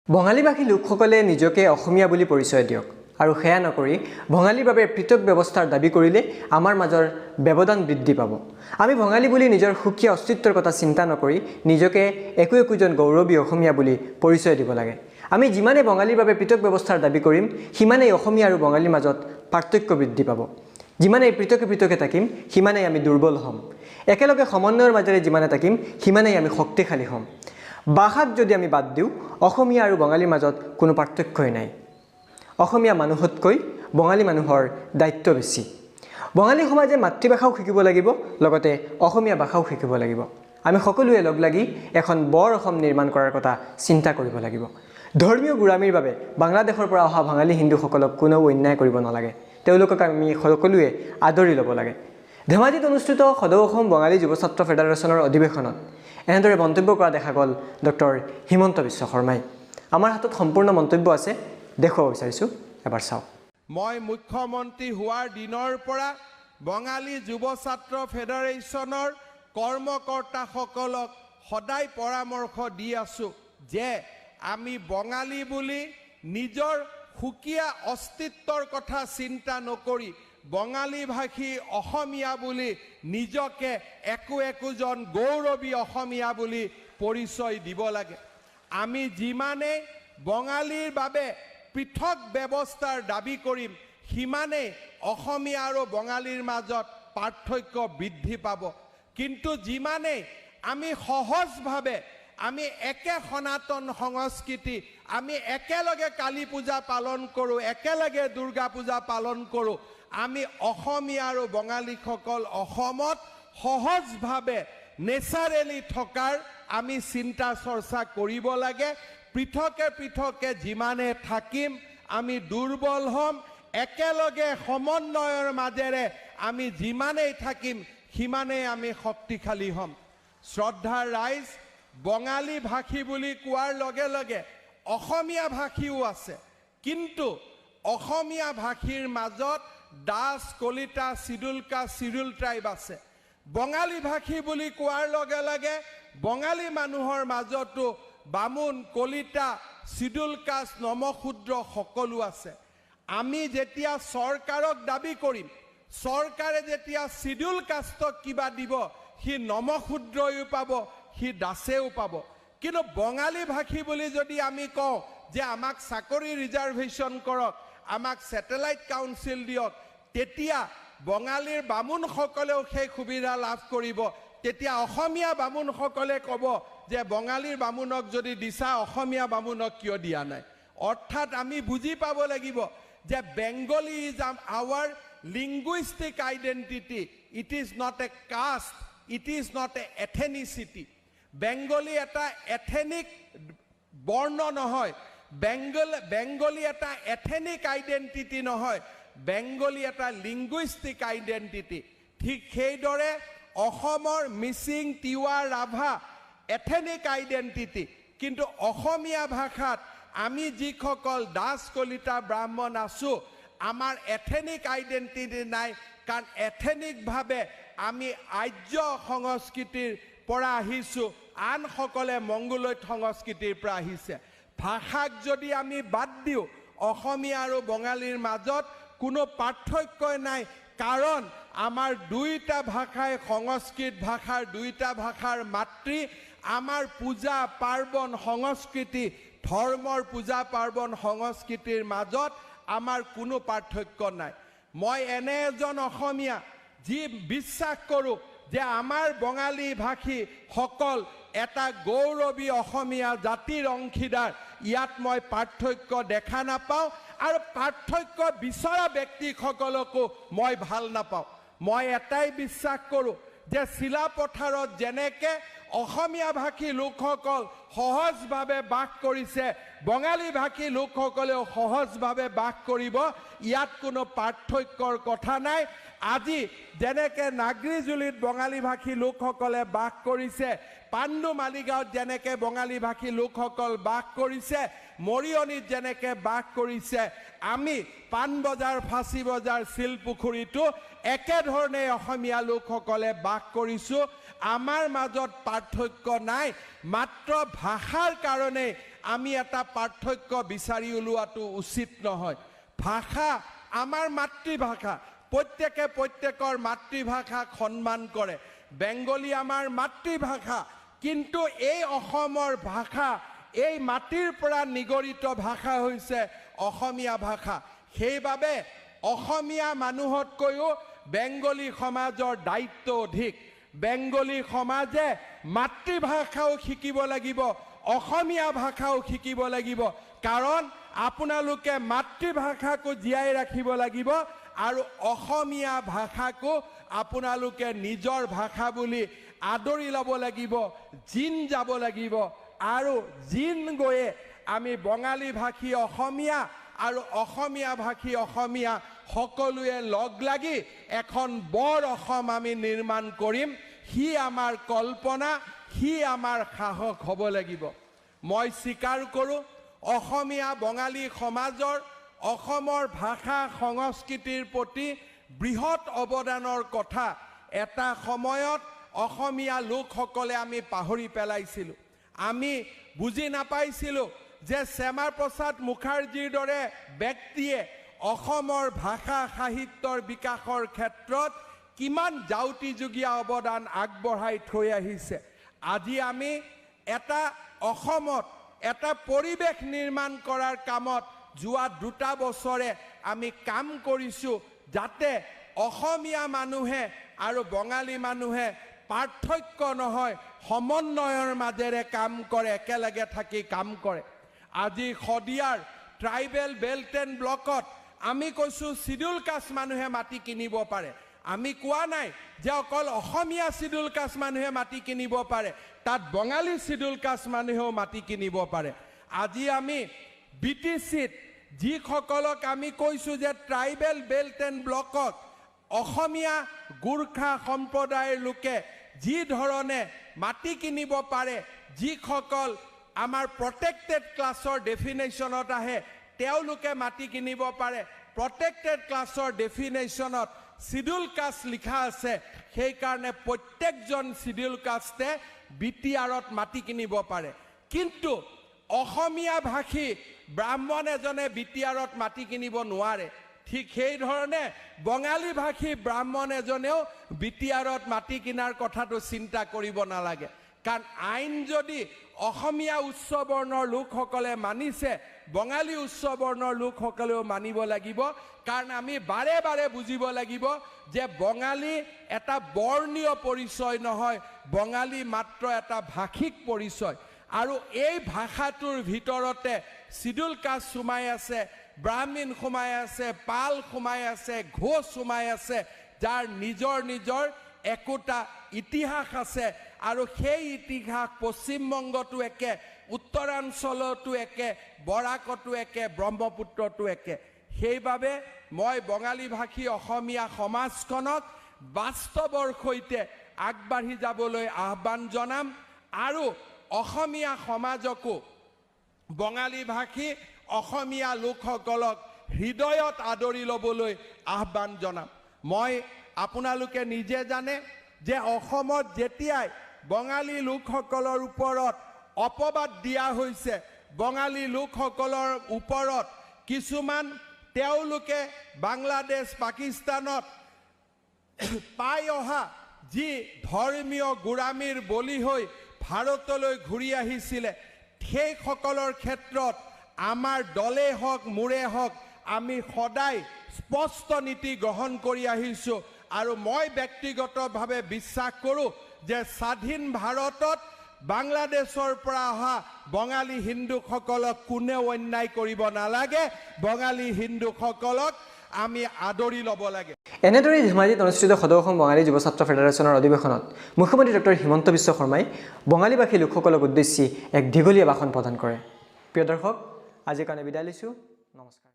বঙালীভাষী লোকসকলে নিজকে অসমীয়া বুলি পৰিচয় দিয়ক আৰু সেয়া নকৰি বঙালীৰ বাবে পৃথক ব্যৱস্থাৰ দাবী কৰিলে আমাৰ মাজৰ ব্যৱধান বৃদ্ধি পাব। আমি বঙালী বুলি নিজৰ সুকীয়া অস্তিত্বৰ কথা চিন্তা নকৰি নিজকে একো একোজন গৌৰৱী অসমীয়া বুলি পৰিচয় দিব লাগে। আমি যিমানে বঙালীৰ বাবে পৃথক ব্যৱস্থাৰ দাবী কৰিম, সিমানেই অসমীয়া আৰু বঙালীৰ মাজত পাৰ্থক্য বৃদ্ধি পাব। যিমানেই পৃথকে পৃথকে থাকিম, সিমানেই আমি দুৰ্বল হ'ম। একেলগে সমন্বয়ৰ মাজেৰে যিমানে থাকিম, সিমানেই আমি শক্তিশালী হ'ম। ভাষাক যদি আমি বাদ দিওঁ, অসমীয়া আৰু বঙালীৰ মাজত কোনো পাৰ্থক্যই নাই। অসমীয়া মানুহতকৈ বঙালী মানুহৰ দায়িত্ব বেছি। বঙালী সমাজে মাতৃভাষাও শিকিব লাগিব, লগতে অসমীয়া ভাষাও শিকিব লাগিব। আমি সকলোৱে লগ লাগি এখন বৰ অসম নিৰ্মাণ কৰাৰ কথা চিন্তা কৰিব লাগিব। ধৰ্মীয় গোড়ামীৰ বাবে বাংলাদেশৰ পৰা অহা বাঙালী হিন্দুসকলক কোনেও অন্যায় কৰিব নালাগে। তেওঁলোকক আমি সকলোৱে আদৰি ল'ব লাগে। ধেমাজিত অনুষ্ঠিত সদৌ অসম বঙালী যুৱ ছাত্ৰ ফেডাৰেশ্যনৰ অধিৱেশনত এনেদৰে মন্তব্য কৰা দেখা গ'ল ডক্টৰ হিমন্ত বিশ্ব শৰ্মাই। আমাৰ হাতত সম্পূৰ্ণ মন্তব্য আছে, দেখুৱাব বিচাৰিছোঁ, এবাৰ চাওক। মই মুখ্যমন্ত্ৰী হোৱাৰ দিনৰ পৰা বঙালী যুৱ ছাত্ৰ ফেডাৰেশ্যনৰ কৰ্মকৰ্তাসকলক সদায় পৰামৰ্শ দি আছোঁ যে আমি বঙালী বুলি নিজৰ সুকীয়া অস্তিত্বৰ কথা চিন্তা নকৰি বঙালী ভাষী অসমীয়া বুলি নিজকে একো একোজন গৌৰৱী অসমীয়া বুলি পৰিচয় দিব লাগে। আমি যিমানেই বঙালীৰ বাবে পৃথক ব্যৱস্থাৰ দাবী কৰিম, সিমানেই অসমীয়া আৰু বঙালীৰ মাজত পাৰ্থক্য বৃদ্ধি পাব। কিন্তু যিমানেই আমি সহজভাৱে আমি একে সনাতন সংস্কৃতি, আমি একেলগে কালী পূজা পালন কৰোঁ, একেলগে দুৰ্গা পূজা পালন কৰোঁ, আমি অসমীয়া আৰু বঙালীসকল অসমত সহজভাৱে নেচাৰেলি থকাৰ আমি চিন্তা চৰ্চা কৰিব লাগে। পৃথকে পৃথকে যিমানে থাকিম, আমি দুৰ্বল হ'ম। একেলগে সমন্বয়ৰ মাজেৰে আমি যিমানেই থাকিম, সিমানেই আমি শক্তিশালী হ'ম। শ্ৰদ্ধাৰ ৰাইজ, বঙালী ভাষী বুলি কোৱাৰ লগে লগে অসমীয়া ভাষীও আছে, কিন্তু অসমীয়া ভাষীৰ মাজত Das, Kalita, scheduled caste, scheduled tribe আছে। বঙালী ভাষী বুলি কোৱাৰ লগে লগে বঙালী মানুহৰ মাজতো বামুণ, কলিতা, চিডুল কাষ্ট, নমশূদ্ৰ সকলো আছে। আমি যেতিয়া চৰকাৰক দাবী কৰিম, চৰকাৰে যেতিয়া চিডুল কাষ্টক কিবা দিব, সি নমশূদ্ৰয়ো পাব, সি দাসেও পাব। কিন্তু বঙালী ভাষী বুলি যদি আমি কওঁ যে আমাক চাকৰি ৰিজাৰ্ভেশ্যন কৰক, আমাক ছেটেলাইট কাউন্সিল দিয়ক, তেতিয়া বঙালীৰ বামুণসকলেও সেই সুবিধা লাভ কৰিব। তেতিয়া অসমীয়া বামুণসকলে ক'ব যে বঙালীৰ বামুণক যদি দিছা, অসমীয়া বামুণক কিয় দিয়া নাই? অৰ্থাৎ আমি বুজি পাব লাগিব যে Bengali is our linguistic identity, it is not a caste, it is not a ethnicity. Bengali এটা এথেনিক বৰ্ণ নহয়, বেংগলী এটা এথেনিক আইডেণ্টিটি নহয়, বেংগলী এটা লিংগুইষ্টিক আইডেণ্টিটি। ঠিক সেইদৰে অসমৰ মিচিং, তিৱা, ৰাভা এথেনিক আইডেণ্টিটি, কিন্তু অসমীয়া ভাষাত আমি যিসকল দাস, কলিতা, ব্ৰাহ্মণ আছোঁ, আমাৰ এথেনিক আইডেণ্টিটি নাই। কাৰণ এথেনিকভাৱে আমি আৰ্য সংস্কৃতিৰ পৰা আহিছোঁ, আনসকলে মংগোলৈড সংস্কৃতিৰ পৰা আহিছে। ভাষাক যদি আমি বাদ দিওঁ, অসমীয়া আৰু বঙালীৰ মাজত কোনো পাৰ্থক্যই নাই, কাৰণ আমাৰ দুয়োটা ভাষাই সংস্কৃত ভাষাৰ, দুয়োটা ভাষাৰ মাতৃ। আমাৰ পূজা পাৰ্বণ সংস্কৃতি, ধৰ্মৰ পূজা পাৰ্বণ সংস্কৃতিৰ মাজত আমাৰ কোনো পাৰ্থক্য নাই। মই এনে এজন অসমীয়া যি বিশ্বাস কৰোঁ যে আমাৰ বঙালী ভাষীসকল এটা গৌৰৱী অসমীয়া জাতিৰ অংশীদাৰ। ইয়াত মই পাৰ্থক্য দেখা নাপাওঁ আৰু পাৰ্থক্য বিচৰা ব্যক্তিসকলকো মই ভাল নাপাওঁ। মই এটাই বিশ্বাস কৰোঁ যে চিলাপথাৰত যেনেকে অসমীয়া ভাষী লোকসকল সহজভাৱে বাস কৰিছে, বঙালী ভাষী লোকসকলেও সহজভাৱে বাস কৰিব। ইয়াত কোনো পাৰ্থক্যৰ কথা নাই। আজি যেনেকে নাগ্ৰীজুলিত বঙালী ভাষী লোকসকলে বাস কৰিছে, পাণ্ডু মালিগাঁৱত যেনেকে বঙালী ভাষী লোকসকল বাস কৰিছে, মৰিয়নিত যেনেকে বাস কৰিছে, আমি পাণবজাৰ, ফাঁচী বজাৰ, শিলপুখুৰীতো একেধৰণে অসমীয়া লোকসকলে বাস কৰিছোঁ। আমাৰ মাজত পাৰ্থক্য নাই, মাত্ৰ ভাষাৰ কাৰণে আমি এটা পাৰ্থক্য বিচাৰি ওলোৱাটো উচিত নহয়। ভাষা আমাৰ মাতৃভাষা, প্ৰত্যেকে প্ৰত্যেকৰ মাতৃভাষাক সন্মান কৰে। বেংগলী আমাৰ মাতৃভাষা, কিন্তু এই অসমৰ ভাষা, এই মাটিৰ পৰা নিগৰিত ভাষা হৈছে অসমীয়া ভাষা। সেইবাবে অসমীয়া মানুহতকৈও বেংগলী সমাজৰ দায়িত্ব অধিক। বেংগলী সমাজে মাতৃভাষাও শিকিব লাগিব, অসমীয়া ভাষাও শিকিব লাগিব, কাৰণ আপোনালোকে মাতৃভাষাকো জীয়াই ৰাখিব লাগিব আৰু অসমীয়া ভাষাকো আপোনালোকে নিজৰ ভাষা বুলি আদৰি ল'ব লাগিব, জীণ যাব লাগিব। আৰু জীণ গৈয়ে আমি বঙালী ভাষী অসমীয়া আৰু অসমীয়া ভাষী অসমীয়া সকলোৱে লগ লাগি এখন বৰ অসম আমি নিৰ্মাণ কৰিম। সি আমাৰ কল্পনা, সি আমাৰ সাহস হ'ব লাগিব। মই স্বীকাৰ কৰোঁ, অসমীয়া বঙালী সমাজৰ অসমৰ ভাষা সংস্কৃতিৰ প্ৰতি বৃহৎ অৱদানৰ কথা এটা সময়ত অসমীয়া লোকসকলে আমি পাহৰি পেলাইছিলোঁ। আমি বুজি নাপাইছিলোঁ যে শ্যামাপ্ৰসাদ মুখাৰ্জীৰ দৰে ব্যক্তিয়ে অসমৰ ভাষা সাহিত্যৰ বিকাশৰ ক্ষেত্ৰত কিমান যাউতিযুগীয়া অৱদান আগবঢ়াই থৈ আহিছে। আজি আমি এটা অসমত এটা পৰিৱেশ নিৰ্মাণ কৰাৰ কামত যোৱা 2টা বছৰে আমি কাম কৰিছোঁ, যাতে অসমীয়া মানুহে আৰু বঙালী মানুহে পাৰ্থক্য নহয়, সমন্বয়ৰ মাজেৰে কাম কৰে, একেলগে থাকি কাম কৰে। আজি শদিয়াৰ ট্ৰাইবেল বেল্ট এণ্ড ব্লকত আমি কৈছোঁ চিডিউল কাষ্ট মানুহে মাটি কিনিব পাৰে। আমি কোৱা নাই যে অকল অসমীয়া চিডিউল কাষ্ট মানুহে মাটি কিনিব পাৰে, তাত বঙালী চিডিউল কাষ্ট মানুহেও মাটি কিনিব পাৰে। আজি আমি বি টি চিত যিসকলক আমি কৈছোঁ যে ট্ৰাইবেল বেল্ট এণ্ড ব্লকত অসমীয়া গোৰ্খা সম্প্ৰদায়ৰ লোকে যি ধৰণে মাটি কিনিব পাৰে, যিসকল আমাৰ প্ৰটেক্টেড ক্লাছৰ ডেফিনেশ্যনত আহে তেওঁলোকে মাটি কিনিব পাৰে। প্ৰটেক্টেড ক্লাছৰ ডেফিনেশ্যনত চিডিউল কাষ্ট লিখা আছে, সেইকাৰণে প্ৰত্যেকজন চিডিউল কাষ্টে বি টি আৰত মাটি কিনিব পাৰে। কিন্তু অসমীয়া ভাষী ব্ৰাহ্মণ এজনে বি টি আৰত মাটি কিনিব নোৱাৰে। ঠিক সেইধৰণে বঙালী ভাষী ব্ৰাহ্মণ এজনেও বি টি আৰত মাটি কিনাৰ কথাটো চিন্তা কৰিব নালাগে। কাৰণ আইন যদি অসমীয়া উচ্চ বৰ্ণৰ লোকসকলে মানিছে, বঙালী উচ্চ বৰ্ণৰ লোকসকলেও মানিব লাগিব। কাৰণ আমি বাৰে বাৰে বুজিব লাগিব যে বঙালী এটা বৰ্ণীয় পৰিচয় নহয়, বঙালী মাত্ৰ এটা ভাষিক পৰিচয়। আৰু এই ভাষাটোৰ ভিতৰতে চিডিউল কাষ্ট সোমাই আছে, ব্ৰাহ্মীণ সোমাই আছে, পাল সোমাই আছে, ঘোষ সোমাই আছে, যাৰ নিজৰ নিজৰ একোটা ইতিহাস আছে। আৰু সেই ইতিহাস পশ্চিমবংগতো একে, উত্তৰাঞ্চলতো একে, বৰাকতো একে, ব্ৰহ্মপুত্ৰতো একে। সেইবাবে মই বঙালী ভাষী অসমীয়া সমাজখনক বাস্তৱৰ সৈতে আগবাঢ়ি যাবলৈ আহ্বান জনাম আৰু অসমীয়া সমাজকো বঙালী ভাষী অসমীয়া লোকসকলক হৃদয়ত আদৰি ল'বলৈ আহ্বান জনাম। মই আপোনালোকে নিজে জানে যে অসমত যেতিয়াই বঙালী লোকসকলৰ ওপৰত অপবাদ দিয়া হৈছে, বঙালী লোকসকলৰ ওপৰত কিছুমান তেওঁলোকে বাংলাদেশ পাকিস্তানত পাই অহা যি ধৰ্মীয় গোড়ামীৰ বলি হৈ ভাৰতলৈ ঘূৰি আহিছিলে, সেইসকলৰ ক্ষেত্ৰত আমাৰ দলেই হওক মোৰে হওক আমি সদায় স্পষ্ট নীতি গ্ৰহণ কৰি আহিছোঁ। আৰু মই ব্যক্তিগতভাৱে বিশ্বাস কৰোঁ যে স্বাধীন ভাৰতত বাংলাদেশৰ পৰা অহা বঙালী হিন্দুসকলক কোনেও অন্যায় কৰিব নালাগে, বঙালী হিন্দুসকলক আমি আদৰি ল'ব লাগে। এনেদৰেই ধেমাজিত অনুষ্ঠিত সদৌ অসম বঙালী যুৱ ছাত্ৰ ফেডাৰেশ্যনৰ অধিৱেশনত মুখ্যমন্ত্ৰী ডক্টৰ হিমন্ত বিশ্ব শৰ্মাই বঙালীভাষী লোকসকলক উদ্দেশ্যি এক দীঘলীয়া ভাষণ প্ৰদান কৰে। প্ৰিয় দৰ্শক, আজিৰ কাৰণে বিদায় লৈছোঁ। নমস্কাৰ।